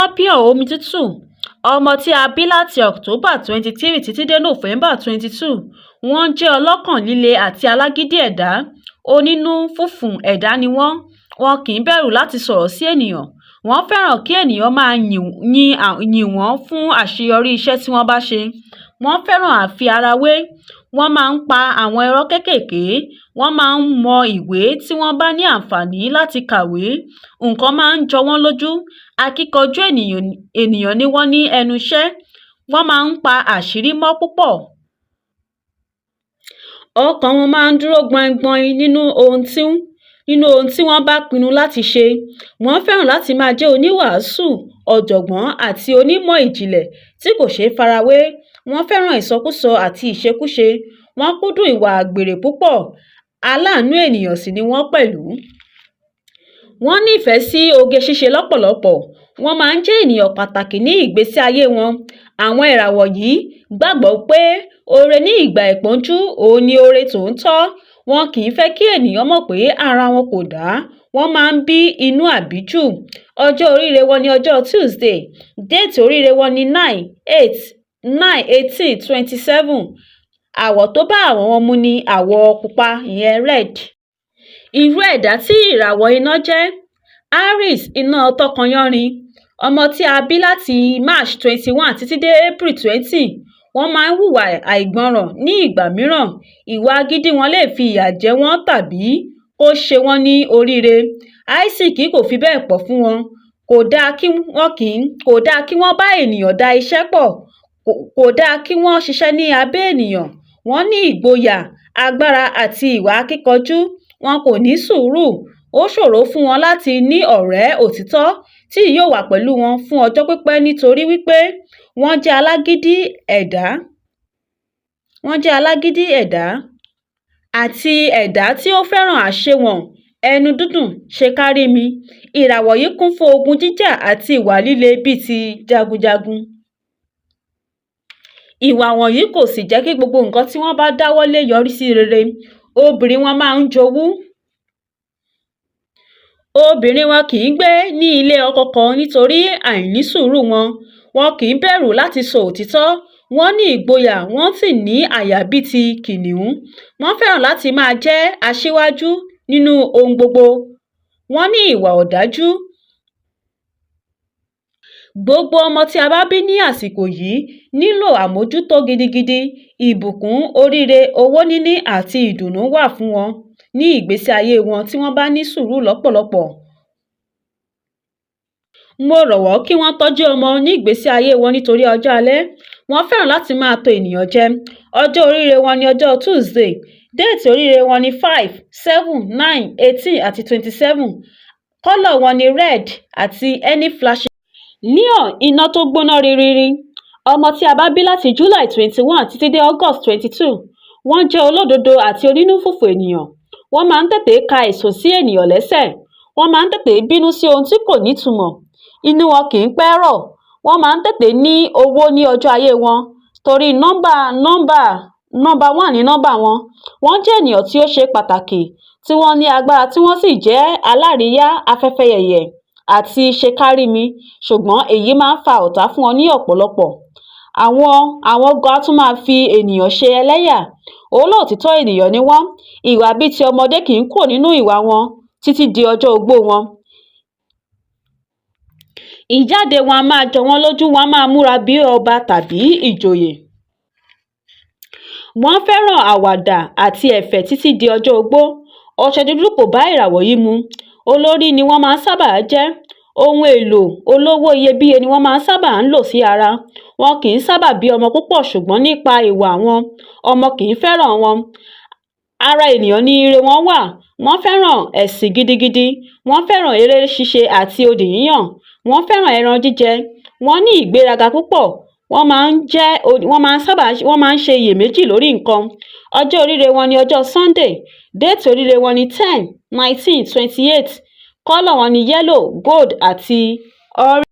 Scorpio omi tútù, ọmọ tí a bí láti October 23 títí dé November 22. Wọ́n jẹ́ ọlọ́kàn líle àti alágídí ẹ̀dá. Onínú fùfù ẹ̀dá ni wọ́n. Wọn kì í bẹ̀rù láti sọ̀rọ̀ sí ènìyàn. Wọ́n fẹ́ràn kí ènìyàn máa yìn wọ́n fún àṣeyọrí iṣẹ́ tí wọ́n bá ṣe. Wọ́n fẹ́ràn àfi ara wé. Wọ́n máa ń pa àwọn irọ́ kéékèèké. Wọ́n máa ń mọ ìwé tí wọ́n bá ní àǹfààní láti kàwé. Nǹkan máa ń jọ wọ́n lójú. Akíkanjú ènìyàn ni wọ́n ní ẹnu iṣẹ́. Wọ́n máa ń pa àṣírí mọ́ púpọ̀. Ọkàn wọn máa ń dúró gbọningbọnin nínú ohun tí wọ́n bá pinnu láti ṣe. Wọ́n fẹ́ràn láti máa jẹ́ oníwàásù, ọ̀jọ̀gbọ́n àti onímọ̀ ìjìnlẹ̀ tí kò ṣeé farawé. Wọ́n fẹ́ràn ìsọkúsọ àti ìṣekúṣe. Wọ́n kúndùn ìwà àgbèrè púpọ̀. Aláàánú ènìyàn sì ni wọ́n pẹ̀lú. Wọ́n nífẹ̀ẹ́ sí oge ṣíṣe lọ́pọ̀lọpọ̀. Wọ́n máa ń jẹ́ ènìyàn pàtàkì ní ìgbésí ayé wọn. Àwọn ìràwọ̀ yìí gbàgbọ́ pé oore ní ìgbà ìpọ́njú òun ni oore tòótọ́. Wọn kì í fẹ́ kí ènìyàn mọ̀ pé ara wọn kò dá. Wọ́n máa ń bí inú àbíjù. Ọjọ́ oríire wọn ní ọjọ́ Tuesday. Date oríire wọn ní 9, 8, 9, 18, 27. Àwọ̀ tó bá àwọ̀ wọn mu ní àwọ̀ pupa, ìyẹn red. Irú ẹ̀dá tí ìràwọ̀ iná jẹ́: Aries, iná tọkànyánrin, ọmọ tí a bí láti March 21 títí dé April 20. Wọ́n máa ń hùwà àìgbọràn ní ìgbà mìíràn. Ìwà agídí wọn lè fi ìyà jẹ wọ́n tàbí kó ṣe wọ́n ní oríire. Àìsìkí kò fi bẹ́ẹ̀ pọ̀ fún wọn. Kò dáa kí wọ́n bá ènìyàn dá iṣẹ́ pọ̀. Kò dáa kí wọ́n ṣiṣẹ́ ní abẹ́ ènìyàn. Wọ́n ní ìgboyà, agbára àti ìwà akíkanjú. Wọn kò ní sùúrù. Ó ṣòro fún wọn láti ní ọ̀rẹ́ òtítọ́ tí yóò wà pẹ̀lú wọn fún ọjọ́ pípẹ́ nítorí wípé wọ́n jẹ́ alágídí ẹ̀dá. Wọ́n jẹ́ alágídí ẹ̀dá àti ẹ̀dá tí ó fẹ́ràn àṣewọ̀n, ẹnu dídùn, ṣe kárími. Ìràwọ̀ yìí kún fún ogun jíjà àti ìwà líle bíi ti jagunjagun. Ìwà wọ̀nyí kò sì jẹ́ kí gbogbo nǹkan tí wọ́n bá dáwọ́ lé yọrí sí rere. Obìnrin wọn máa ń jowú. Obìnrin wọn kì í gbé ní ilé ọkọ kan nítorí àìnísùúrù wọn. Wọn kì í bẹ̀rù láti sọ òtítọ́. Wọ́n ní ìgboyà, wọ́n sì ní àyà bíi ti kìnnìún. Wọ́n fẹ́ràn láti máa jẹ́ aṣíwájú nínú ohun gbogbo. Wọ́n ní ìwà ọ̀dájú. Gbogbo ọmọ tí a bá bí ní àsìkò yìí nílò àmójútó gidigidi. Ìbùkún, oríire, owó níní àti ìdùnnú wà fún wọn ní ìgbésí ayé wọn tí wọ́n bá ní sùúrù lọ́pọ̀lọpọ̀. Mo rọ̀ wọ́n kí wọ́n tọ́jú ọmọ ní ìgbésí ayé wọn nítorí ọjọ́ alẹ́. Wọ́n fẹ́ràn láti máa tan ènìyàn jẹ. Ọjọ́ oríire wọn ní ọjọ́ Tuesday. Date oríire wọn ní 5, 7, 9, 18 àti 27. Colour wọn ní red àti any flashy. Leo, iná tó gbóná ririri, ọmọ tí a bá bí láti July 21 títí dé August 22. Wọ́n jẹ́ olódodo àti onínúfùfù ènìyàn. Wọ́n máa ń tètè ka èso sí ènìyàn lẹ́sẹ̀. Wọ́n máa ń tètè bínú sí ohun tí kò nítumọ̀. Inú wọn kì í pẹ́ rọ̀. Wọ́n máa ń tètè ní owó ní ọjọ́ ayé wọn torí nọ́mbà one ní nọ́mbà wọn. Wọ́n jẹ́ ènìyàn tí ó ṣe pàtàkì, tí wọ́n ní agbára, tí wọ́n sì jẹ́ aláríyá, afẹ́fẹ́yẹ̀yẹ̀ àti ṣekárími, ṣùgbọ́n èyí máa ń fa ọ̀tá fún wọn ní ọ̀pọ̀lọpọ̀. Àwọn gan á tún máa fi ènìyàn ṣe ẹlẹ́yà. Olóòtítọ́ ènìyàn ni wọ́n. Ìwà bíi ti ọmọdé kì í kúrò nínú ìwà wọn títí di ọjọ́ ogbó wọn. Ìjáde wọn á máa jọ wọ́n lójú, wọ́n á máa múra bí ọba tàbí ìjòyè. Wọ́n fẹ́ràn àwàdà àti ẹ̀fẹ̀ títí di ọjọ́ ogbó. Ọṣẹ dúdú kò bá ìràwọ̀ yìí mu. Olórí ni wọ́n máa ń sábà jẹ́. Ohun èlò olówó iyebíye ni wọ́n máa ń sábà ń lò sí ara. Wọn kì í sábà bí ọmọ púpọ̀, ṣùgbọ́n nípa ìwà wọn, ọmọ kì í fẹ́ràn wọn. Ara ènìyàn ní ire wọn wà. Wọ́n fẹ́ràn ẹ̀sìn gidigidi. Wọ́n fẹ́ràn eré ṣíṣe àti odì yíyàn. Wọ́n fẹ́ràn ẹran jíjẹ. Wọ́n ní ìgbéraga púpọ̀. Wọ́n máa ń jẹ́ wọ́n máa ń sábà wọ́n máa ń ṣe iyèméjì lórí nǹkan. Ọjọ́ oríire wọn ní ọjọ́ Sunday. Date oríire wọn ní 10, 19, 28. Colour wọn ní yellow, gold àti orange.